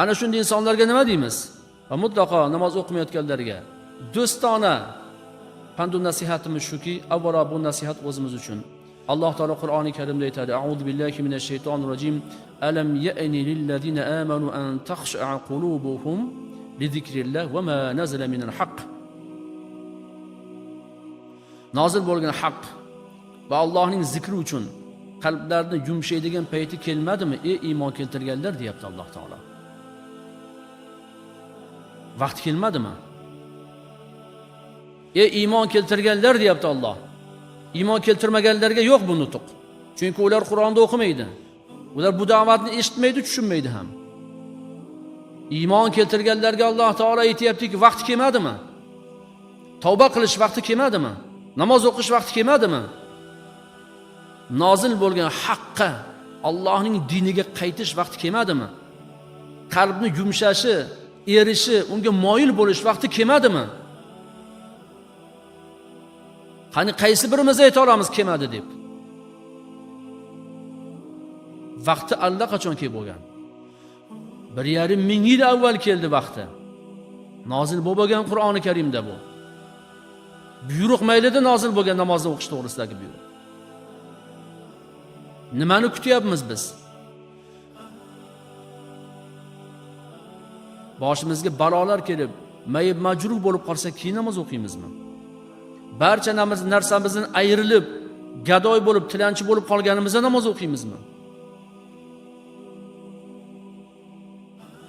Ana shunday insonlarga nima deymiz? Va mutlaqo namoz o'qimayotganlarga do'stona pandu nasihatimiz shuki, avvalo bu nasihat o'zimiz uchun. Alloh taolo Qur'oni Karimda aytadi: A'udhu billahi minash shaytonir rojim. Alam ya'ni lillazina amanu an takhsha'a qulubuhum li zikrillah va ma nazala minal haqq. Nozil bo'lgan haq va Allohning zikri uchun qalblarni yumshaydigan payti kelmadimi, ey iymon keltirganlar, deyapti Alloh taolo. Vaqt kelmadimi? Ey iymon keltirganlar, deyapti Alloh. Iymon keltirmaganlarga yo'q bu nutuq. Chunki ular Qur'onda o'qimaydi. Ular bu da'vatni eshitmaydi, tushunmaydi ham. Iymon keltirganlarga Alloh taolo aytayaptiki, vaqt kelmadimi? Tavba qilish vaqti kelmadimi? Namoz o'qish vaqti kelmadimi? Nozil bo'lgan haqqa, Allohning diniga qaytish vaqti kelmadimi? Qalbni yumshashi, erishi, unga moyil bo'lish vaqti kelmadimi? Qani qaysi birimiz ayta olamiz kelmadi deb? Vaqti allaqachon kelib bo'lgan. 1,5 ming yil avval keldi vaqti. Nozil bo'lgan Qur'oni Karimda bu. Buyruq maylida nozil bo'lgan namozni o'qish to'g'risidagi buyruq. Nimani kutyapmiz biz? Boshimizga balolar kelib, mayib majruh bo'lib qolsa, keyin namoz o'qiymizmi? Barcha narsamizdan ayrilib, gadoy bo'lib, tilanchi bo'lib qolganimizda namoz o'qiymizmi?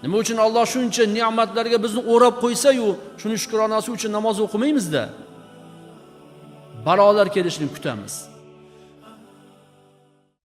Nima uchun Alloh shuncha ne'matlarga bizni o'rab qo'ysa-yu, shuni shukronasi uchun namoz o'qimaymizda? Balolar kelishini kutamiz.